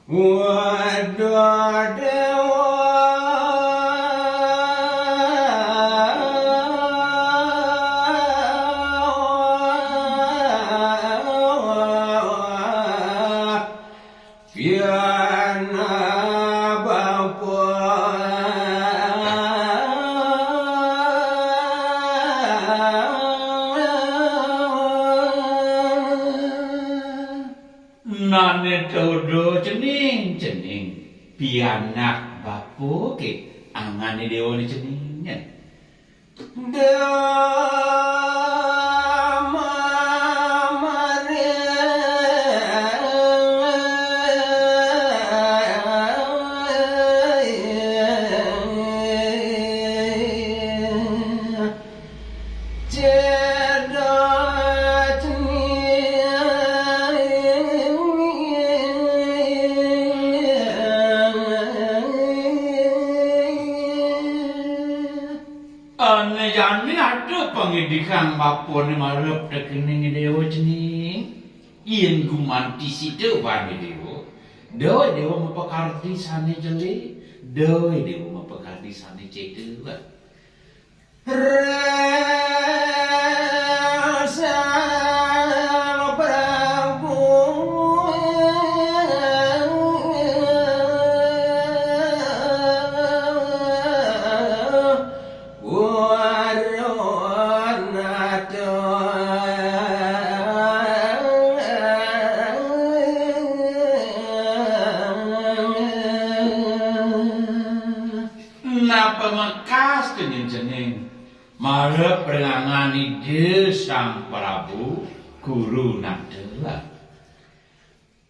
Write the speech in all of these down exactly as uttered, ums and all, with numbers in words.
Waduh, Déwa. Pianak bapa. Nané tuduh cening, cening. Pianak bapa ké angané Déwa né cening. Déwa mamaring. Céda cening. Ané jani ada pangidikan bapané marep tekening Déwa cening. Yén gumanti sida bani Déwa, da Déwa mapakardi sané jelé, da Déwa mapakardi sané céda. Rasa Prabu. Napa mekas cening-cening marep ring angan Ida Sang Prabu Guru Nata?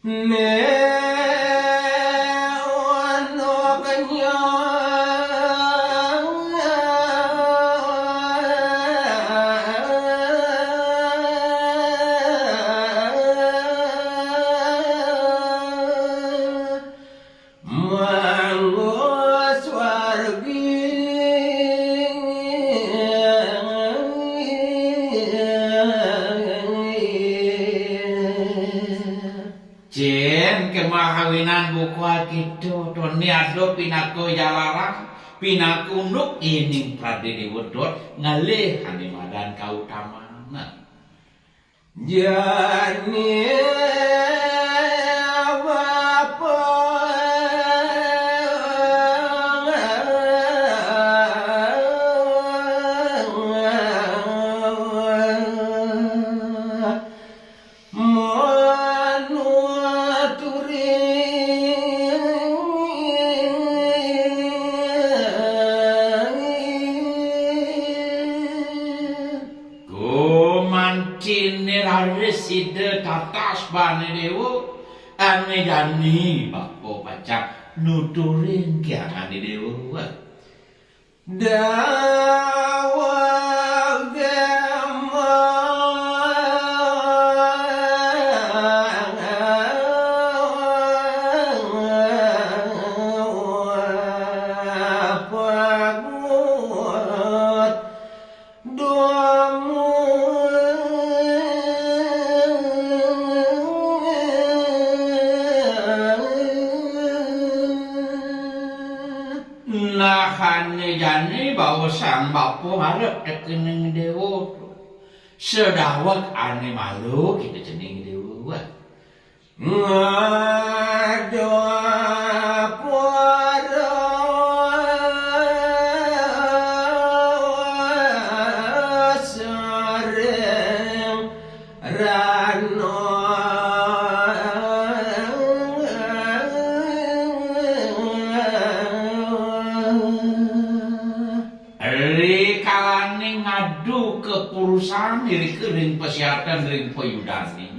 Né ono kenyang. Manggo swargi. Cén kemahawinan buka kita, toné ada pinaka jalaran, pinaka unduk ining pradé déwa dot ngalih ané madan kautaman. Jani bapa. Manuturi. Gumantiné raris sida tatas bani déwa, ané jani bapa pacang nuturin kiangané déwa. Dawagema. Pagut. Dumun. Nahané jani bawa sang bapa ngarep tekening déwa. Sedaweg ané malu kita cening déwa. Ngadapura sareng rana. Rikalaning ngadu kapurusan irika ring pasiatan ring payudané.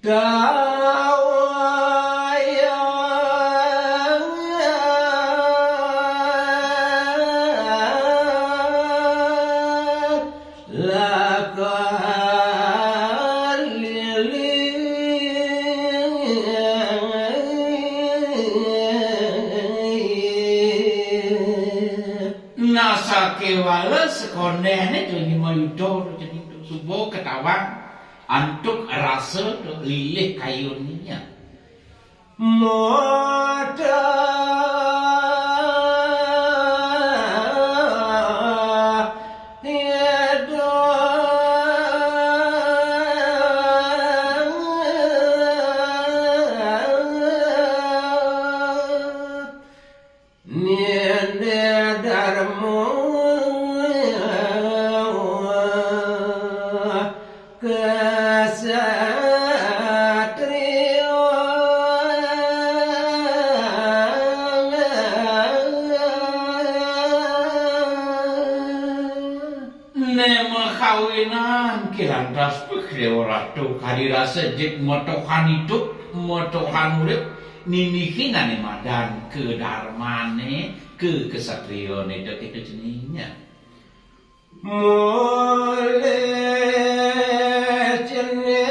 Tawaya lakaliling. Nah, sakéwala sakondéné to nyema yuda to cening to suba ketawang antuk rasa to lilih kayuné. Modal hidup. Nindé darma kesatria. Né makawinan ki lantas, puh, Déwa Ratu, kadi rasa jeg metohan idup, metohan urip, ninihin ané madan kadarmané, ka kesatriané, kéto cening. Mulih cening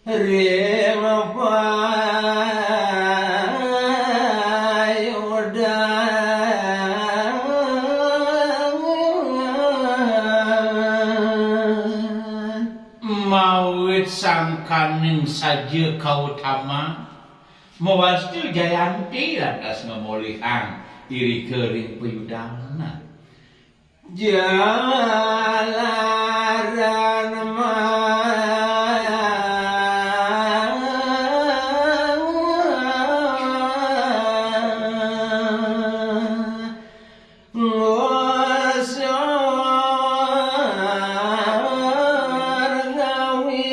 ring payudan. Mawit sangkaning saja kautaman, mawastu Jayanti lantas ngamolihang irika ring payudan. Jalaran ma- ngosor ngawi.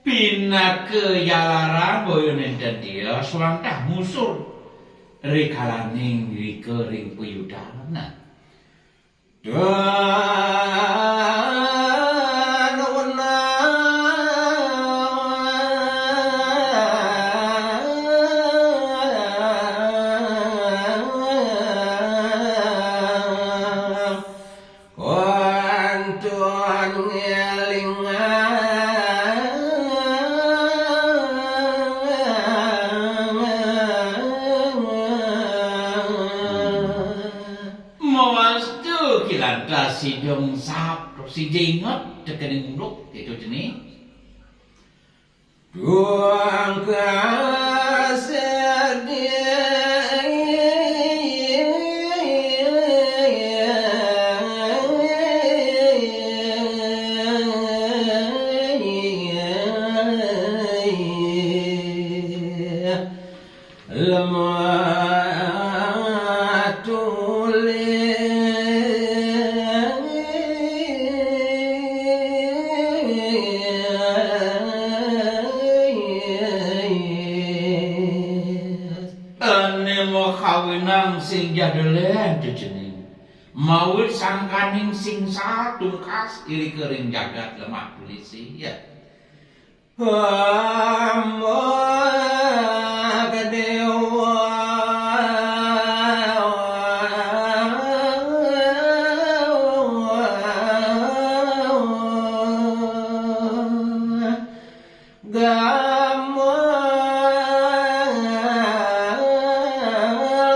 Pinaka jalaran boya nénten tios wantah ngusur rikalaning irika ring payudan. Duh, kantun ngélingang. Mawastu ki lantas sida ngesap, sida inget tekening unduk, kéto cening. Duang kasedih. Lemah tulis. Ané makawinang sing jadelen to cening. Mawit sangkaning sing sal tungkas irika ring jagat lemah tulisé, ya. Hamba ka déwa. Gamel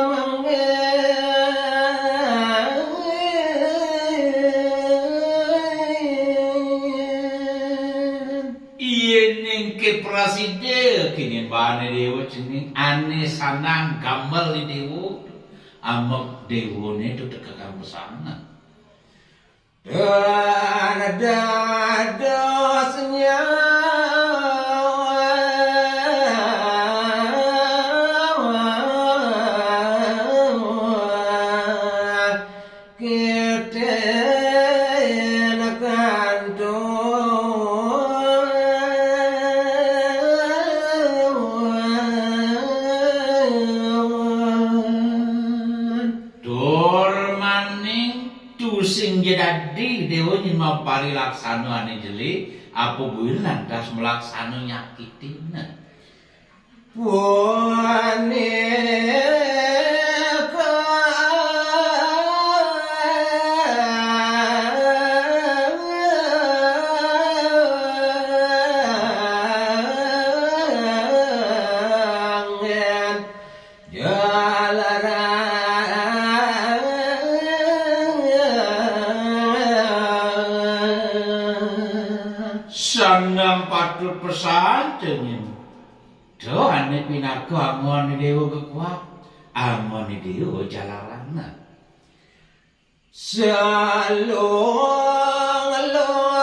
manggih. Yéning ké prasida kinimbané déwa cening ané sandang gamel i déwa, amek déwané to teka kang pesan. Tan dados nyawa. Keten kantun. Tur maning tusing ja dadi déwa nyén maparilaksana ané jeli, apa buin lantas malaksana nyakitin. Punika Pesan cenyen. Duh, ané pinaka angon Déwa Gekuak, angon Déwa Jalarana. Salong long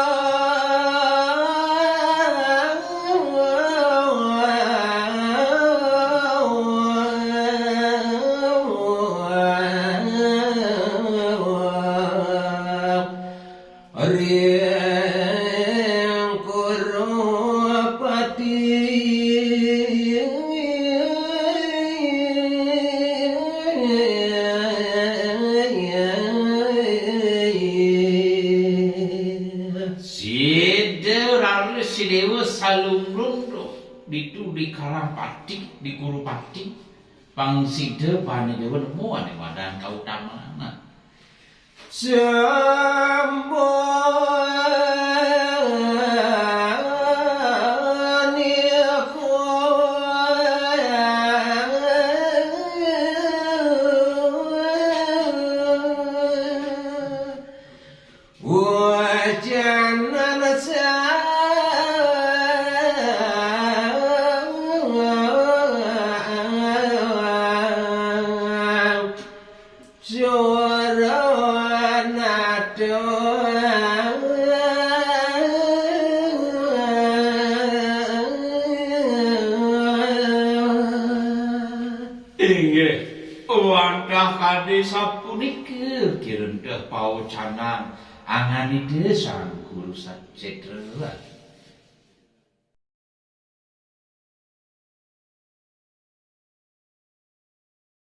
ring Kurupati. Sida raris Déwa Salong Londo ditu di Karampati, di Kurupati, pang sida bani Déwa nemu ané madan kautamanan. Sambung Inggih, wantah kadi sapunika kirenteh pawecanan anganida Sang Guru Satsetra.